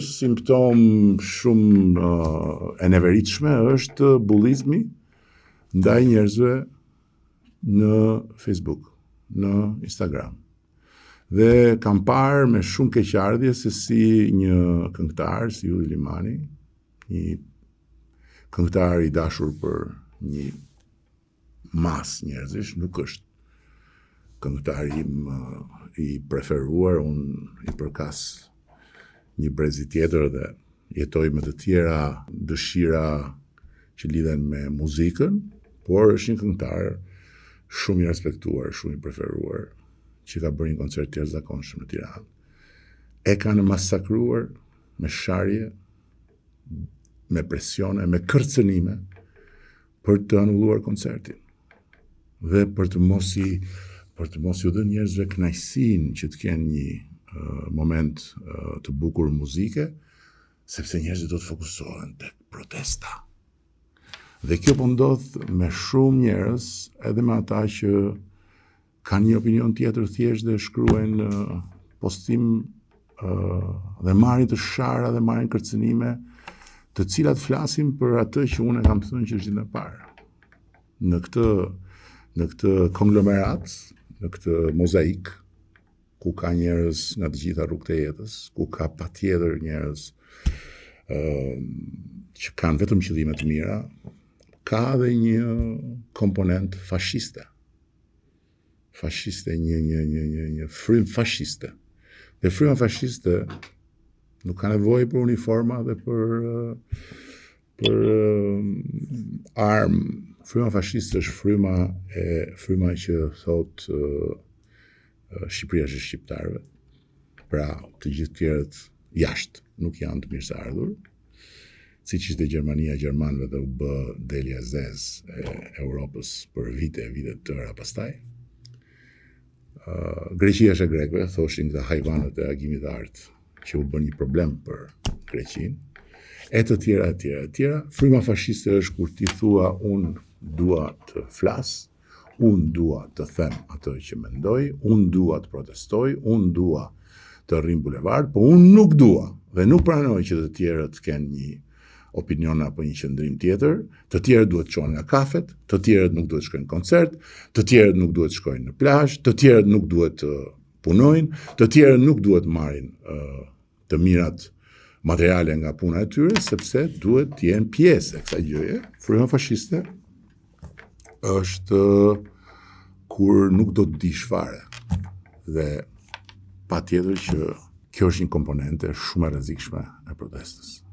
simptomë shumë uh, e neveritshme është bullizmi ndaj njerëzve në Facebook, në Instagram. Dhe kam parë me shumë keqardhje se si një këngëtar si Ylli Limani, një këngëtar i dashur për një masë njerëzish, nuk është këngëtari im i preferuar, unë i përkas një brezi tjetër dhe jetoj me të tjera dëshira që lidhen me muzikën, por është një këngëtar shumë i respektuar, shumë i preferuar, që ka bërë një koncert të jashtëzakonshëm në Tiranë. E kanë masakruar me sharje, me presione, me kërcënime për të anulluar koncertin dhe për të mos i për të mos ju dhënë njerëzve kënaqësinë që të kenë një uh, moment uh, të bukur muzike, sepse njerëzit do të fokusohen tek protesta. Dhe kjo po ndodh me shumë njerëz, edhe me ata që kanë një opinion tjetër thjesht dhe shkruajnë postim dhe marrin të shara dhe marrin kërcënime të cilat flasin për atë që unë e kam thënë që është ditën e parë. Në këtë në këtë konglomerat, në këtë mozaik ku ka njerëz nga të gjitha rrugët e jetës, ku ka patjetër njerëz ë që kanë vetëm qëllime të mira, ka edhe një komponent fashiste. Fashiste një një një një një frymë fashiste. Dhe fryma fashiste nuk ka nevojë për uniforma dhe për për armë. Fryma fashiste është fryma e fryma që thotë Shqipëria është e shqiptarëve. Pra, të gjithë tjerët jashtë nuk janë të mirëseardhur. Siç ishte Gjermania e gjermanëve dhe u bë delja e zezë e Europës për vite e vite të tëra pastaj. Uh, Greqia është e grekëve, thoshin këta hajvanët e agimit të artë, që u bën një problem për Greqinë. E të tjera, e tjera, e tjera. Fryma fashiste është kur ti thua unë dua të flas, Unë dua të them atë që mendoj, unë dua të protestoj, unë dua të rri në bulevard, po unë nuk dua dhe nuk pranoj që të tjerët të kenë një opinion apo një qëndrim tjetër, të tjerët duhet të çohen nga kafet, të tjerët nuk duhet të shkojnë në koncert, të tjerët nuk duhet të shkojnë në plazh, të tjerët nuk duhet të punojnë, të tjerët nuk duhet të marrin uh, të mirat materiale nga puna e tyre, sepse duhet të jenë pjesë e kësaj gjëje. Fryma fashiste është kur nuk do të dish fare. Dhe patjetër që kjo është një komponente shumë e rrezikshme e protestës.